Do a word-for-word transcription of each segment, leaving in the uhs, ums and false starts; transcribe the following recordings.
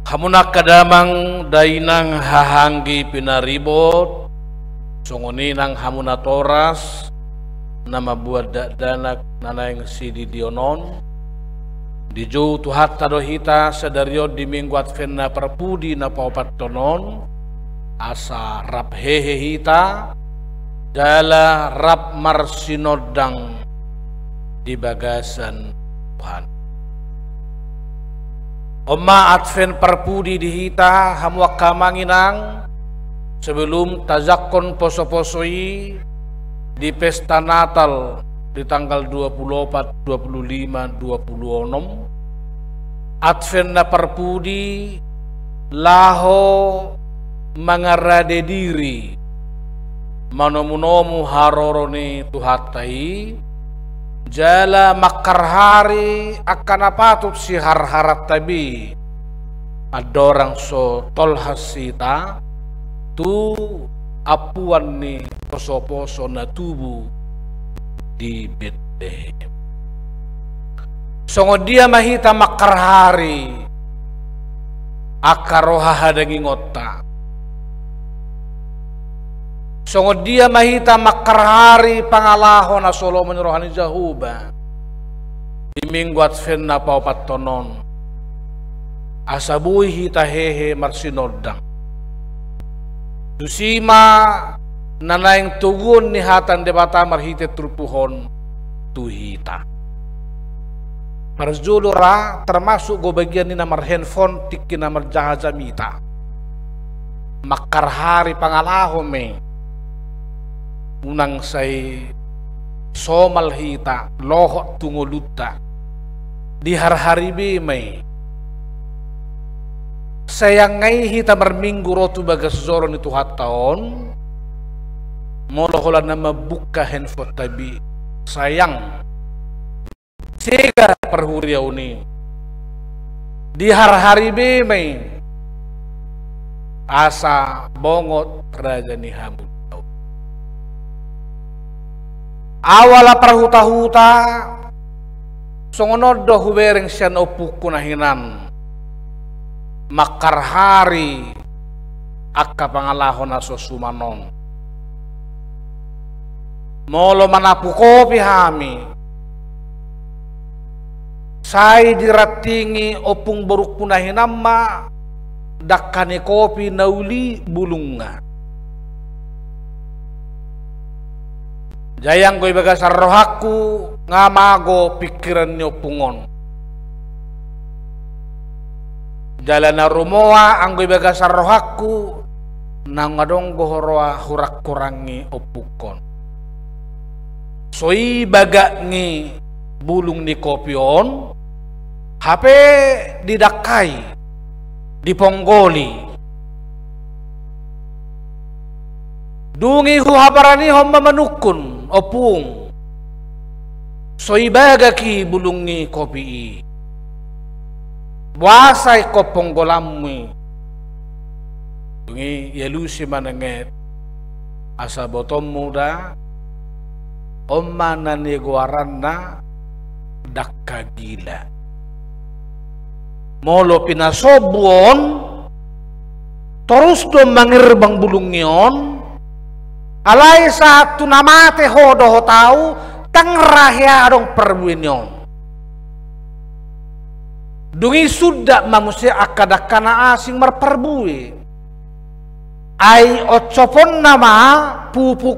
Hamu angka damang, dainang, haha anggi pinaribot, songon i nang hamu natoras na mambuat dakdanak na naeng sididion on. Dijou Tuhanta do hita sadari on di Minggu Advent na parpudi na paopathon on, asa rap hehe hita jala rap marsinondang di bagasan Tuhan. On ma Advent parpudi di hita, hamu angka amang inang, sebelum tajangkon poso-poso i di pesta Natal di tanggal dua puluh opat, dua puluh lima, dua puluh onom. Advent na parpudi laho mangarade diri, manomu-nomu haroro ni Tuhanta i, jala mangkarhari angka na patut siharharanta be andorang so tolhas hita tu ampuan ni poso-poso na tubu di Betlehem. Songon dia ma hita mangkarhari angka roha hadangingonta? Songon dia ma hita mangkarhari pangalaho na so lomo ni roha ni Jahowa di Minggu Advent na paopathon on, asa boi hita hehe marsinondang? Tusi ma na naeng toguon ni hata ni Debata marhite turpuk on tu hita. Parjolo ra, termasuk do bagian ni na marhandphone tingki na marjaha jamita. Mangkarhari pangalaho ma i. Unang sai somal hita lohot tu ngolunta. Diharhari be ma i. Sayang nga i hita marminggu ro tu bagas joro ni Tuhanta on, molo holan na mambuka handphoneta be. Sayang. Sega parhuriaon i. Diharhari be ma i, asa bongot raja ni hamuliaon. Au ala parhuta-huta, songon on do hubereng sian ompungku na hinan, mangkarhari angka pangalaho na so suman on. Molo manapu kopi hami, sai dirantingi ompung borungku na hinan ma dangka ni kopi na uli bulungna. Jala anggo di bagasan rohangku, nga mago pingkiran ni ompung on. Jala na rumoa anggo di bagasan rohangku, naung adong do huroa hurang-hurangi ompungkon. So i bagak ni bulung ni kopi on, hape didangkai, diponggoli. Dung i huhabaranihon ma manungkun, ompung, so i bagak i bulung ni kopi i. Boasa ingkon ponggolanmu i? Dung i dialusi ma nenget, asa botoonmu da, on ma na nigoaranna dangka gila. Molo pinasombu on, torus do mangirbang bulung i on, alai sahat tu na mate ho dohot au, ndang ra hea adong parbue ni on. Dung i sundat ma muse angka dangka na asing marparbue. Ai oncoponna ma pupuk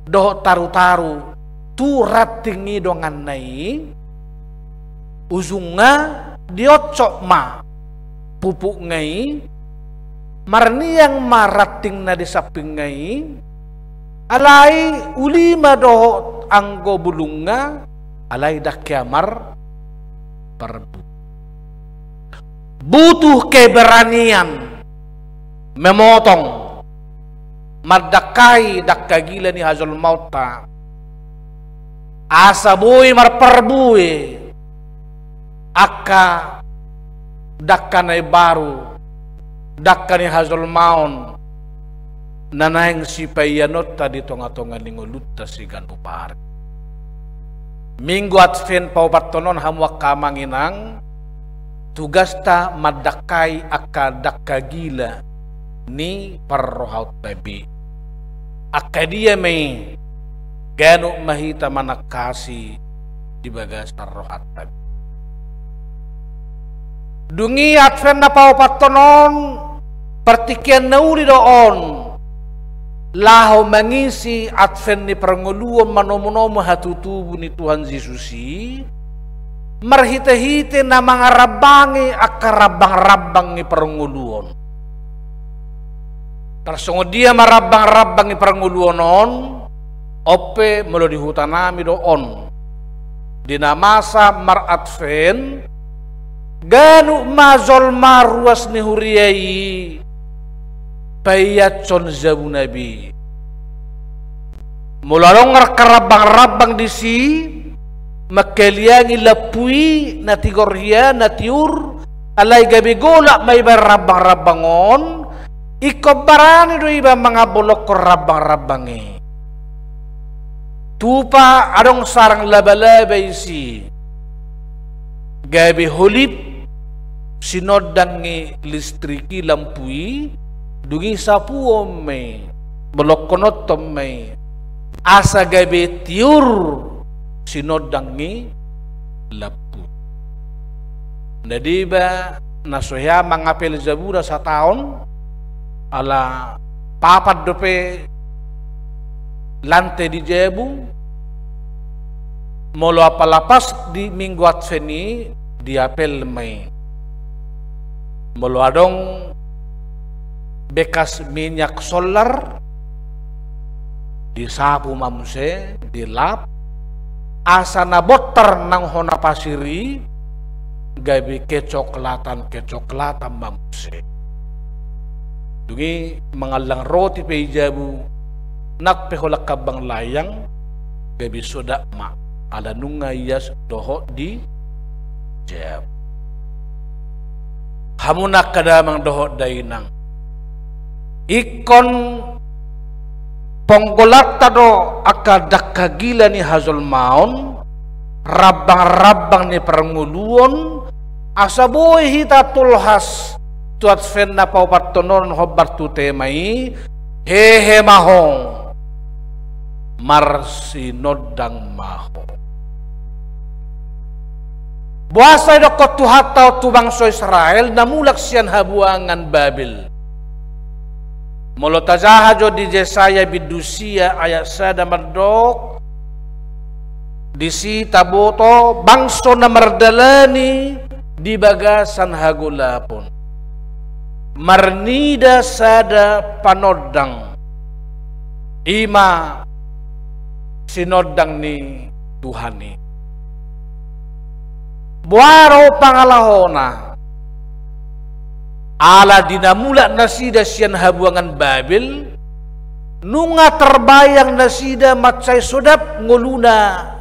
dohot taru-taru tu ranting ni donganna i, ujungna dioncop ma pupukna i, marniang ma ranting na di sampingna i, alai uli ma dohot anggo bulungna, alai ndang hea mar-, parbue. Butuh keberanian memotong, mandangkai dangka gila ni hajolmaonta, asa boi marparbue angka dangka na imbaru, dangka ni hajolmaon na naeng sipaianonta di tonga-tonga ni ngolunta siganup ari. Minggu Advent paopathon on, hamu angka amang inang, tugasta mandangkai angka dangka gila ni parrohaonta be. Angka dia ma i? Ganup ma hita manangkasi di bagasan rohanta be. Dung i Advent na paopathon on, partingkian na uli do on laho mangisi Advent ni parngoluon, manomunomu hatutubu ni Tuhan Jesus i, marhitehite na mangarambangi angka rambangrambang ni parngoluon. Tarsongon dia ma rambangrambang ni parngoluon on? On pe molo di hutanami do on, di na masa mar-Advent, ganup ma jolma ruas ni huria i paiashon jabuna be. Molo adong angka rambangrambang disi, mangkaliangi lampu i, na tigor hea, na tiur, alai gabe golap ma iba rambangrambang on, ingkon barani do iba mangambolongkon rambangrambang i. Tupa adong sarang labalaba disi, gabe holip sinondang ni listrik i, lampu i, dung i sapuon ma i, bolongkononhon ma i, asa gabe tiur sinondang ni lampu. Na deba na so hea mangapel jabuna sataon, ala papat dope lante di jabu, molo apala pas di Minggu Advent i, diapel ma i. Molo adong bekas minyak solar, disapu ma muse, dilap, asa na bontar nang hona pasir i gabe kecoklatan-kecoklatan ma muse. Dung i mangallang roti pe i jabu, nang pe holan kambang layang, gabe sodap ma, ala nunga ias dohot di jabu. Hamu angka damang dohot dainang, ingkon ponggolanta do angka dangka gila ni hajolmaon, rambangrambang ni parngoluon, asa boi hita tolhas tu Advent na paopathon on, hombar tu tema i, hehe ma ho, marsinondang ma ho. Boasa didokkon Tuhanta on tu bangso Israel na mulak sian habuangan Babel? Molo tajaha jo di Jesaya bindu sia ayat sada mandok, disi taboto bangso na mardalani di bagasan hagolapon, marnida sada panondang, i ma sinondang ni Tuhan i. Boha do pangalahona? Ala di na mulak nasida sian habuangan Babel, nunga tarbayang nasida mansai sodap ngoluna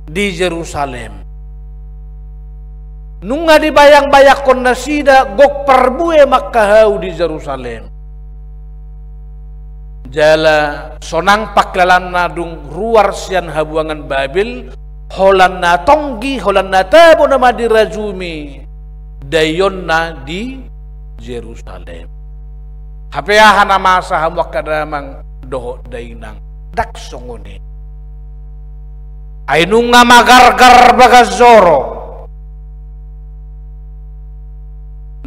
di Jerusalem. Nunga dibayangbayangkon nasida gok parbue ma angka hau di Jerusalem. Jala sonang pangkilalaanna dung ruar sian habuangan Babel, holan na tonggi, holan na tabo nama dirajumi daionna di Jerusalem. Hape aha na masa, hamu angka damang dohot dainang? Ndang songon i. Ai nunga magargar bagas joro,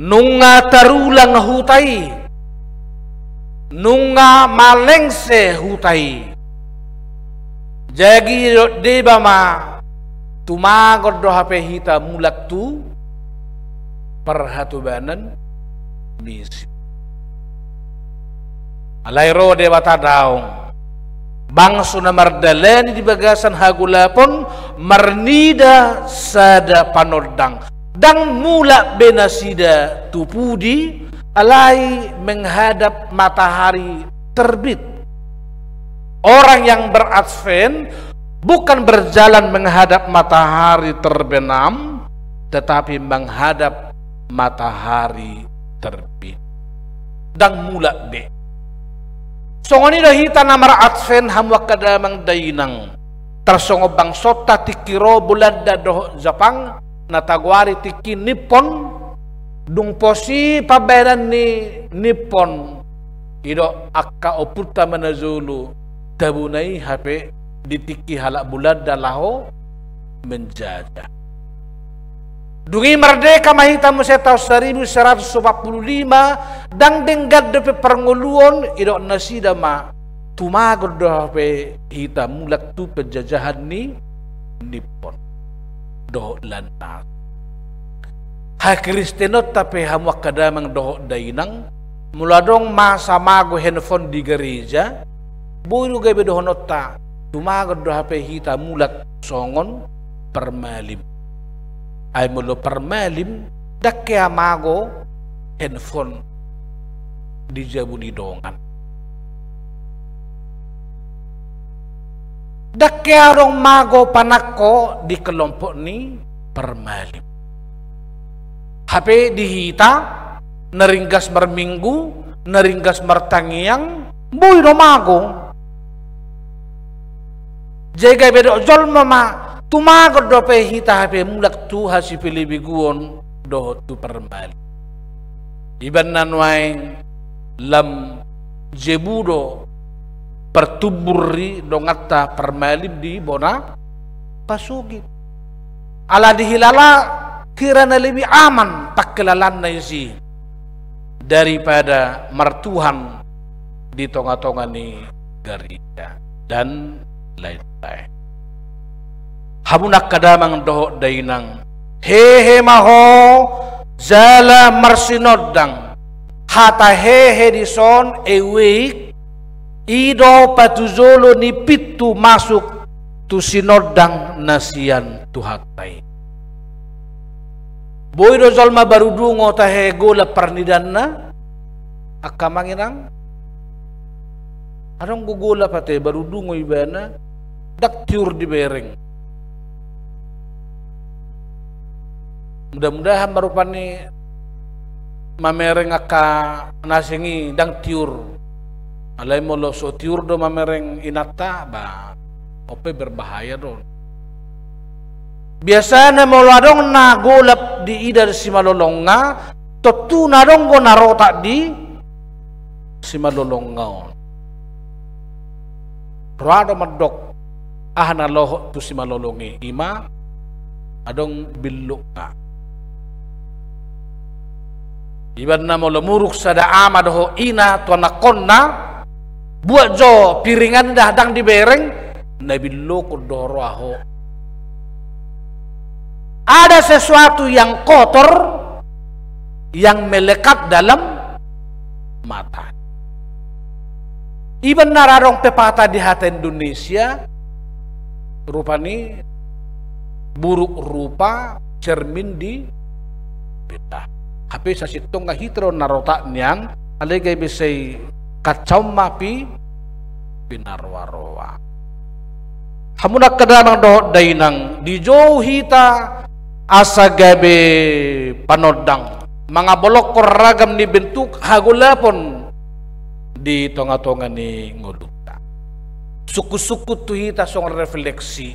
nunga tarulang huta i, nunga malengse huta i. Jadi didok deba ma, tumagon do hape hita mulak tu parhatobanan misi. Alai ro Debata daong, bangso na mardalani di bagasan hagolapon, marnida sada panondang. Ndang mulak be nasida tu pudi, alai menghadap matahari terbit. Orang yang beradvent bukan berjalan menghadap matahari terbenam, tetapi menghadap matahari terbit. Ndang mulak be. Songon i do hita na maradvent, hamu angka damang dainang. Tarsongon bangsonta tingki ro Bolanda dohot Japang, na tagoari tingki Nippon, dung pos i pambahenan ni Nippon, i do angka ompunta ma na jolo tabona i hape di tingki halak Bulanda laho menjajah. Dung i mardeka ma hita muse taon saribu seratus opat puluh lima, ndang denggan dope parngoluon, didok nasida ma, tumagon do hape hita mulak tu penjajahan ni Nippon dohot Lantas. Hakristenonta pe hamu angka damang dohot dainang, molo adong masa mago handphone di gareja, boi do gabe dohononta, tumagon do hape hita mulak songon parmalim. Ai molo parmalim, ndang hea mago handphone di jabu ni dongan. Ndang hea adong mago panangko di kelompok ni parmalim. Hape di hita, na ringgas marminggu, na ringgas martangiang, boi do mago. Jadi gabe didok jolma ma, tumagon dope hita hape mulak tu hasipelebeguon dohot tu parmalim. Ibaen na nuaeng lam jabu do partumbur ni donganta parmalim di bona pasogit. Ala dihilala hira na lebih aman pangkilalaanna disi daripada martuhan di tonga-tonga ni gareja dan lain-lain. Hamu angka damang dohot dainang, hehe ma ho jala marsinondang. Hata hehe dison, awake, i do patujolo ni pintu masuk tu sinondang na sian Tuhanta i. Boi do jolma barudungo tahe golap parnidaanna, angka amang inang? Adong do golap ate barudungo ibana, ndang tiur dibereng. Mudah-mudahan ma rupani mamereng angka na asing i ndang tiur. Alai molo so tiur do mamereng inanta, ba, on pe berbahaya do. Biasana molo adong na golap diida simalolongna, tontu na adong do na rotak di simalolongna on. Roha do mandok aha na lohot tu simalolong i, ima adong billokna. Ibaen na molo muruk sada ama dohot ina tu anakkonna, buat jo piringan ndang dibereng, na billokon do roha ho. Ada sesuatu yang kotor yang melekat dalam mata. Ibaen na adong pepatah di hata Indonesia, rupani buruk rupa cermin di benda. Hape sasintongna hita do na rotak nian, alai gabe sai kacaon ma pi pinaroa-roa. Hamu angka damang dohot dainang, dijou hita asa gabe panondang, mangabolongkon ragam ni bentuk hagolapon di tonga-tonga ni ngolunta. Sungkun-sungkun tu hita songon refleksi,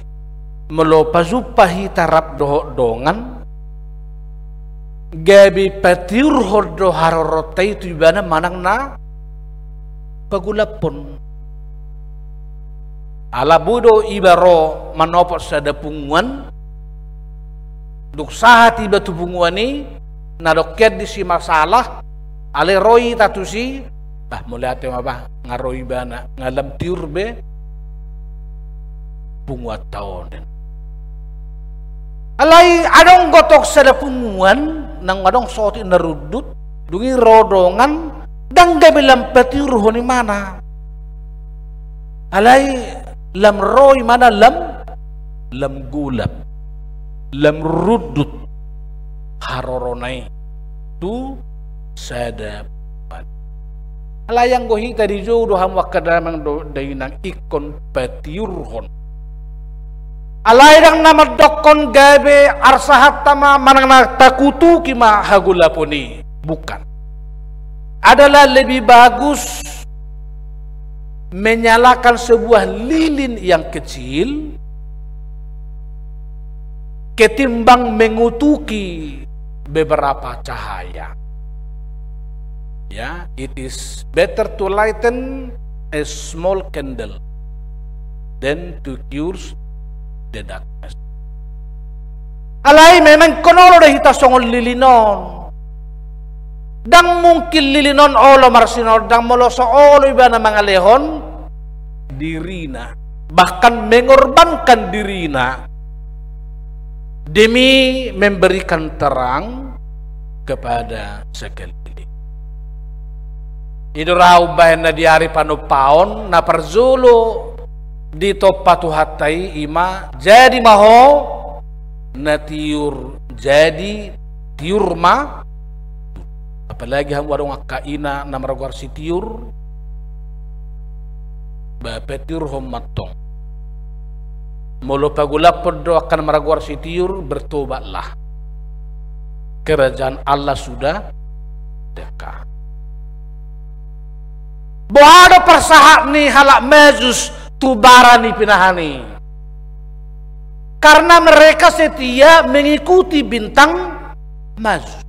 molo pajumpa hita rap dohot dongan, gabe patiurhon do haroronta i tu ibana manang na pagolaphon. Ala boi do iba ro manopot sada punguan, dung sahat iba tu punguan i, na dongkian disi masalah, alai ro hita tusi, bah, mauliate ma bah, nga ro ibana, nga lam tiur be punguanta on. Alai adong do tong sada punguan, naung adong sotik na rundut, dung i ro dongan, ndang gabe lam patiurhon imana. Alai lam ro imana lam, lam golap, lam rundut harorona i tu sada punguan. Alai anggo hita dijou do hamu angka damang dohot dainang ingkon patiurhon. Alai ndang na mandokkon gabe arsahanta ma manang na takutuki ma hagolapon i. Bukan. Adalah lebih bagus menyalakan sebuah lilin yang kecil ketimbang mengutuki beberapa cahaya. Ya, it is better to lighten a small candle than to cure the darkness. Alai memang ingkon olo do hita songon lilin on. Ndang mungkin lilin on olo marsinondang molo so olo ibana mangalehon dirina, bahkan mengorbankan dirina demi memberikan terang kepada sekeliling. I do ra umbahen na di ari panompaon, na parjolo ditompa Tuhanta i, i ma, jadi ma ho na tiur, jadi tiur ma. Apalagi hamu adong angka ina na margoar si Tiur, ba patiurhon ma antong. Molo pagulaphon do angka na margoar si Tiur, bertobatlah. Kerajaan Allah sudah dekat. Boha do parsahat ni halak Majus tu bara ni pinahan i? Karena mereka setia mengikuti bintang Majus.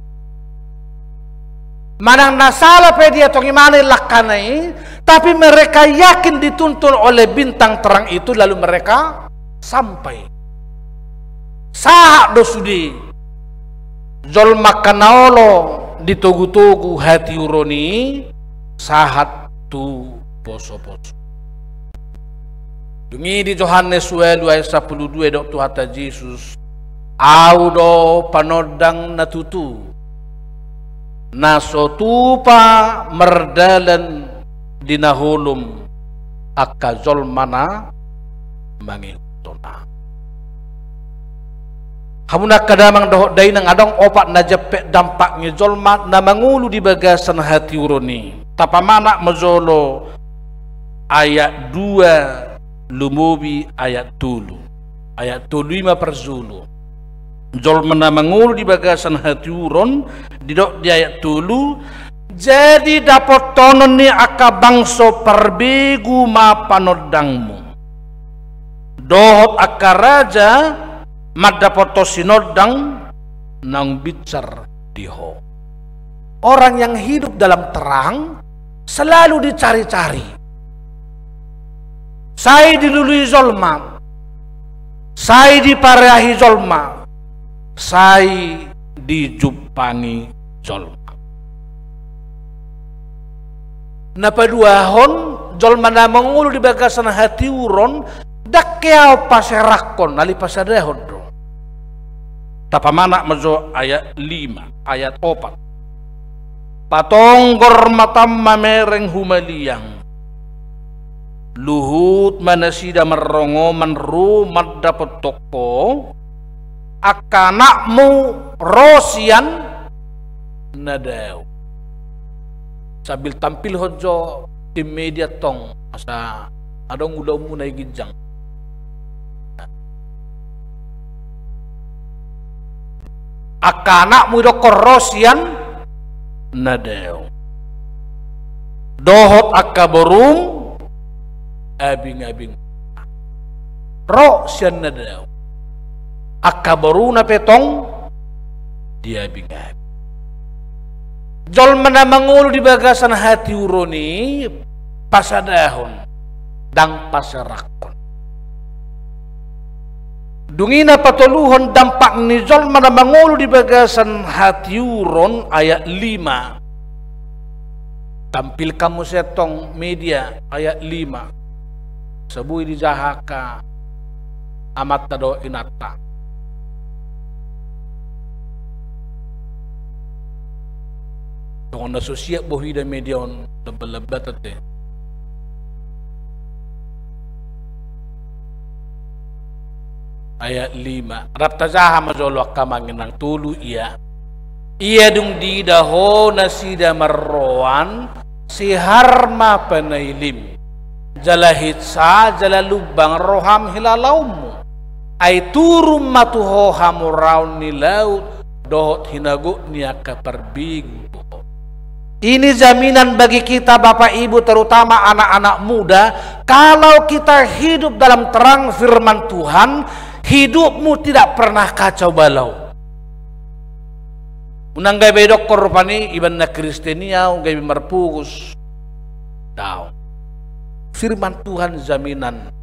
Manang na sala pe dia tong imana i langkana i, tapi mereka yakin dituntun oleh bintang terang itu, lalu mereka sampai. Sahat do sude jolma angka na olo ditogutogu hatiuron i, sahat tu posoposo. Dung i di Johannes ualu ayat sampulu dua didok Tuhanta Jesus, Ahu do panondang na tutu, na so tupa mardalan di na holom angka jolma na mangihuthon Ahu. Hamu angka damang dohot dainang, adong opat na jempek dampak ni jolma na mangolu di bagasan hatiuron i. Tapamanat ma jolo ayat dua lumobi ayat tolu. Ayat tolu i ma parjolo. Jolma na mangolu di bagasan hatiuron, didok di ayat tolu, jadi dapotonon ni angka bangso parbegu ma panondangmu. Dohot angka raja mandapothon sinondang naung binsar di ho. Orang yang hidup dalam terang selalu dicari-cari. Sai dilului jolma, sai dipareahi jolma, sai dijumpangi jolma. Na paduahon, jolma na mangolu di bagasan hatiuron, ndang keaon paserakhon, alai pasadahon do. Tapamanat ma jo ayat lima, ayat opat. Patonggor matam mamereng humaliang. Luhut ma nasida marrongoman ro mandapothon ho, angka anakmu ro sian na dao. Sambil tampilhon jo tim media tong, asa adong ulaonmuna i ginjang. Angka anakmu idokkon ro sian na dao. Dohot angka borum abingabing ro sian na dao. Angka boruna pe tong diabingabing. Jolma na mangolu di bagasan hatiuron i pasadahon, ndang paserakhon. Dung i na patoluhon dampak ni jolma na mangolu di bagasan hatiuron, ayat lima. Tampilhon muse tong media ayat lima. Asa boi dijaha angka amanta dohot inanta. Songon na so siap bohi da media on, lambat-lambat ate. Ayat lima. Rap tajaha ma jolo angka amang inang, tolu ia. Ia dung diida ho nasida marroan, sihar ma panailim. Jala hinsa, jala lumbang roham hilalaonmu. Ai turun ma tu ho hamoraon ni laut, dohot hinagot ni angka parbegu tu ho. Ini jaminan bagi kita, Bapak Ibu, terutama anak-anak muda, kalau kita hidup dalam terang firman Tuhan, Hidupmu tidak pernah kacau balau. Unang gabe didokkon rupani, iba na Kristen i au gabe marpogos. Daong. Firman Tuhan jaminan.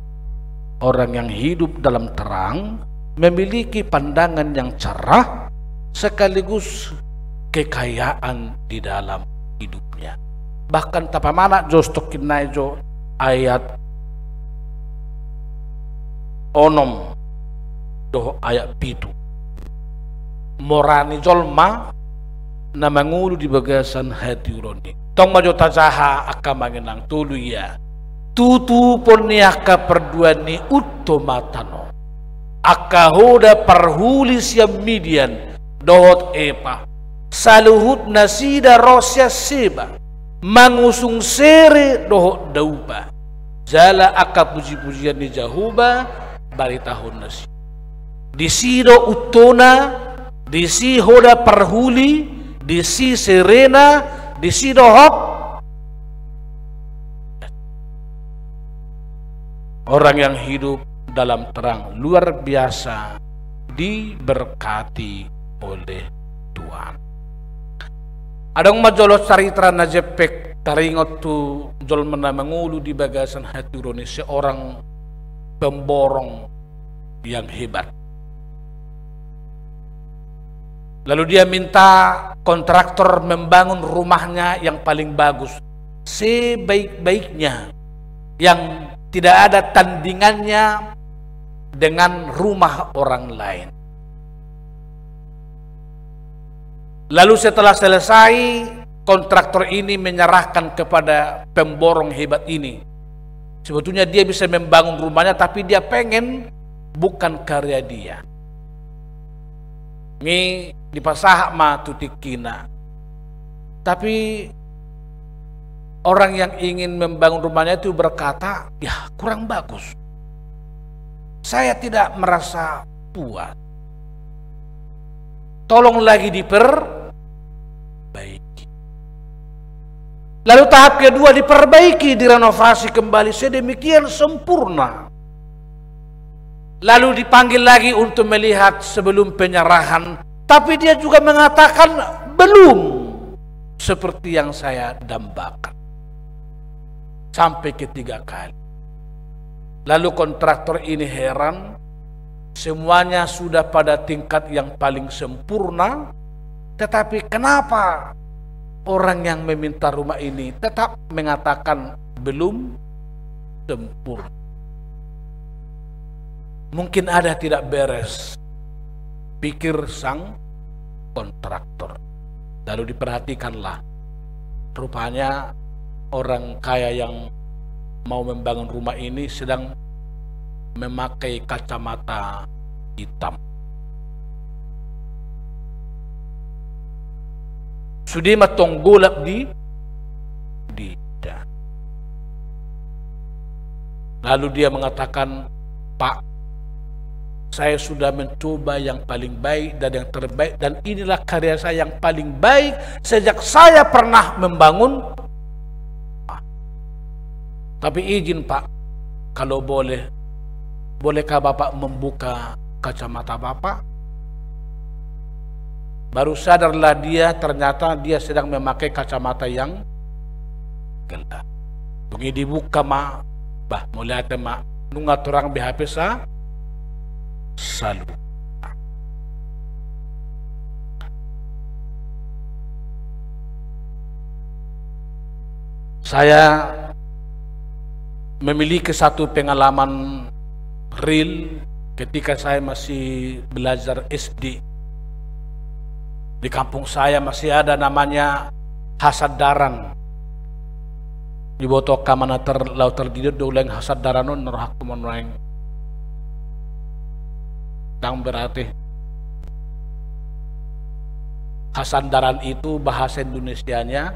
Orang yang hidup dalam terang memiliki pandangan yang cerah sekaligus kekayaan di dalam hidupnya. Bahkan tapamanat jo stokkinnai jo ayat onom dohot ayat pitu. Mora ni jolma na mangolu di bagasan hatiuron i. Tong ma jo tajaha angka amang inang, tolu ia. Tutupan ni angka parduaan i unto mata on. Angka hoda parhuli sian Midian dohot Epa. Saluhut nasida ro sian Seba. Mangusung sere dohot daupa. Jala angka pujipujian ni Jahowa baritahon nasida. Disi do untona, disi hoda parhuli, disi serena, disi dohot. Orang yang hidup dalam terang luar biasa diberkati oleh Tuhan. Adong ma jolo carita na jempek taringot tu jolma na mangolu di bagasan hatiuron i, seorang pemborong yang hebat. Lalu dia minta kontraktor membangun rumahnya yang paling bagus, sebaik-baiknya, yang tidak ada tandingannya dengan rumah orang lain. Lalu setelah selesai, kontraktor ini menyerahkan kepada pemborong hebat ini. Sebetulnya dia bisa membangun rumahnya, tapi dia pengen bukan karya dia. Nunga dipasahat ma tu tingkina. Tapi orang yang ingin membangun rumahnya itu berkata, "Ya, kurang bagus. Saya tidak merasa puas. Tolong lagi diperbaiki." Lalu tahap kedua, diperbaiki, direnovasi kembali sedemikian sempurna. Lalu dipanggil lagi untuk melihat sebelum penyerahan, tapi dia juga mengatakan, "Belum seperti yang saya dambakan." Sampai ketiga kali. Lalu kontraktor ini heran, semuanya sudah pada tingkat yang paling sempurna, tetapi kenapa orang yang meminta rumah ini tetap mengatakan belum sempurna? Mungkin ada tidak beres, pikir sang kontraktor. Lalu diperhatikanlah. Rupanya orang kaya yang mau membangun rumah ini sedang memakai kacamata hitam. Sude ma tong golap di, di, da. Lalu dia mengatakan, "Pak, saya sudah mencoba yang paling baik dan yang terbaik, dan inilah karya saya yang paling baik sejak saya pernah membangun. Tapi izin, Pak, kalau boleh, bolehkah Bapak membuka kacamata Bapak?" Baru sadarlah dia, ternyata dia sedang memakai kacamata yang gelap. Dung i dibuka ma, bah, mauliate ma, nunga torang be hape sa, saluhutna. Saya memiliki satu pengalaman real ketika saya masih belajar S D. Di kampung saya masih ada namanya Hasandaran. Diboto angka amang inang, laho targidot do ulang Hasandaran on, na rohangku ma nuaeng. Ndang berarti. Hasandaran itu bahasa Indonesianya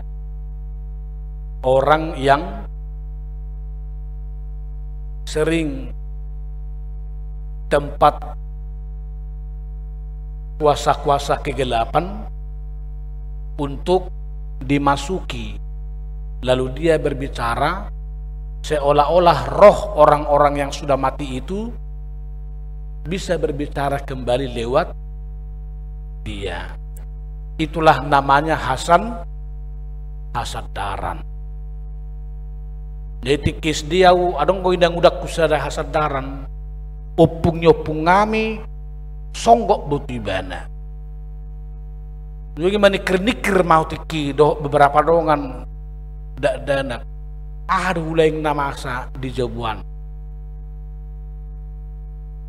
orang yang sering tempat kuasa-kuasa kegelapan untuk dimasuki. Lalu dia berbicara seolah-olah roh orang-orang yang sudah mati itu bisa berbicara kembali lewat dia. Itulah namanya hasan-, hasandaran. Jadi tingki i ahu adong do inangudangku sada hasandaran. Ompung ni ompung nami songgop boto ibana. Jadi maningkir-ningkir ma ahu tingki i dohot beberapa dongan dakdanak. Aha do ulaing na masa di jabu an.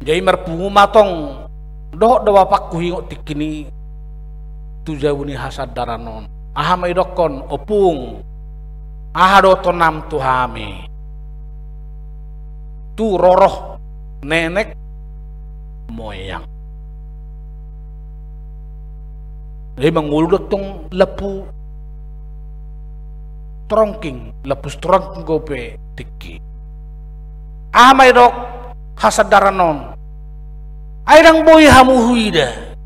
Jadi marpungu ma tong dohot do bapakku huingot tingki i tu jabu ni hasandaran on. Aha ma idokkon, ompung, aha do tonam tu hami? Tu roroh nenek moyang. Jadi mangolu do tong lampu strongking, lampu strongking dope tingki i. Aha ma idok hasandaran on? Ai ndang boi hamu huida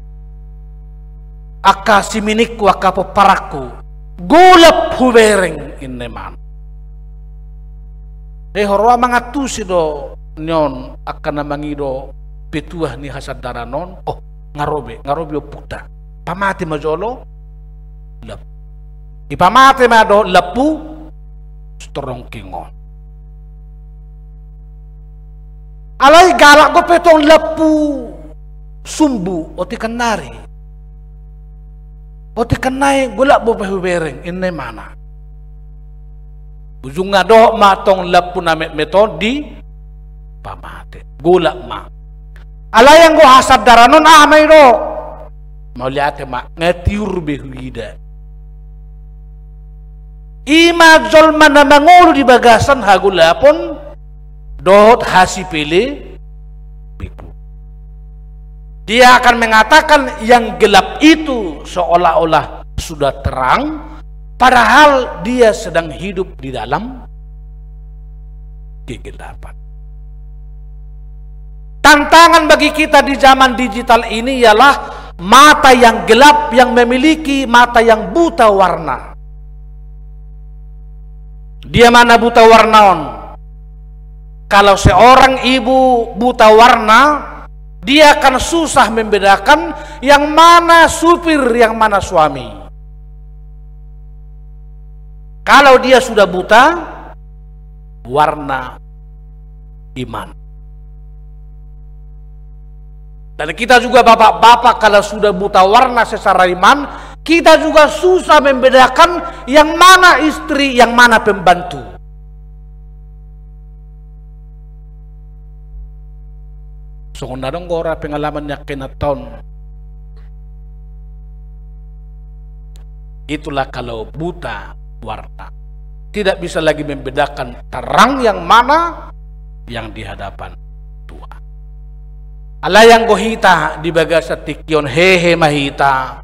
angka siminingku, angka pomparanku, golap hubereng, inna imana. Jadi huroha mangantusi do nion angka na mangido petuah ni hasandaran on. Oh, nga ro be, nga ro be ompungta. Pamate ma jolo lampu. Dipamate ma dohot lampu strongking on. Alai galak dope tong lampu sumbu, otik an nari. Otik an nai golap dope hubereng, inna imana. Ujungna dohot ma tong lampu na metmet on dipamate. Golap ma. Alai anggo hasandaran on aha ma idok? Mauliate ma, nga tiur be huida. I ma jolma na mangolu di bagasan hagolapon dohot hasipelebeku. Dia akan mengatakan yang gelap itu seolah-olah sudah terang, padahal dia sedang hidup di dalam kegelapan. Tantangan bagi kita di zaman digital ini ialah mata yang gelap, yang memiliki mata yang buta warna. Dia ma na buta warna on? Kalau seorang ibu buta warna, dia akan susah membedakan yang mana supir, yang mana suami. Kalau dia sudah buta warna iman. Dan kita juga, bapak-bapak, kalau sudah buta warna secara iman, kita juga susah membedakan yang mana istri, yang mana pembantu. Songon na adong do ra pengalaman ni angka inanta on. Itulah kalau buta warna. Tidak bisa lagi membedakan terang yang mana yang di hadapan Tuhan. Alai anggo hita di bagasan tingki on, hehe ma hita,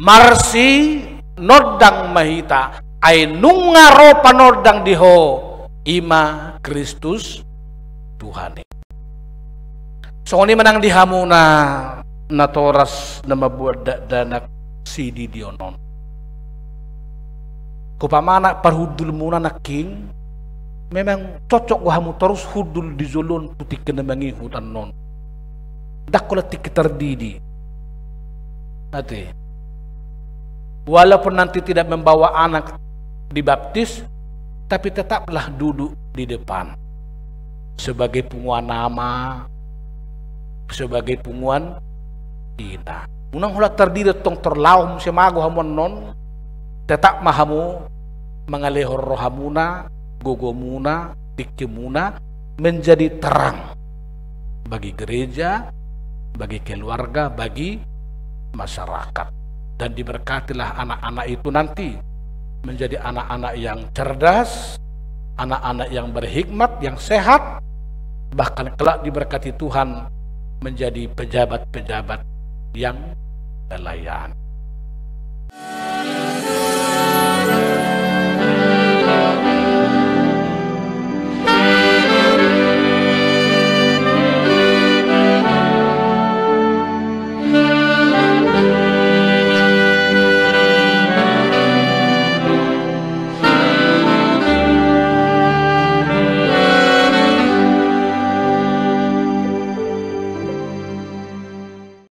marsinondang ma hita, ai nunga ro panondang di ho, i ma Kristus Tuhan i. Songon i ma nang di hamuna natoras na mambuat dakdanak sididion on. Umpamana parhundulmuna nangkin, memang cocok do hamu torus hundul di jolo on tu tingki na mangihut annon. Ndang holan tingki tardidi. Ate. Walaupun nanti tidak membawa anak dibaptis, tapi tetaplah duduk di depan sebagai punguan ama, sebagai punguan ina. Unang holan tardidi tong, torlaho muse mago hamu annon, tetap ma hamu mangalehon rohamuna, gogomuna, tingkimuna, menjadi terang bagi gereja, bagi keluarga, bagi masyarakat. Dan diberkatilah anak-anak itu nanti menjadi anak-anak yang cerdas, anak-anak yang berhikmat, yang sehat, bahkan kelak diberkati Tuhan menjadi pejabat-pejabat yang melayani.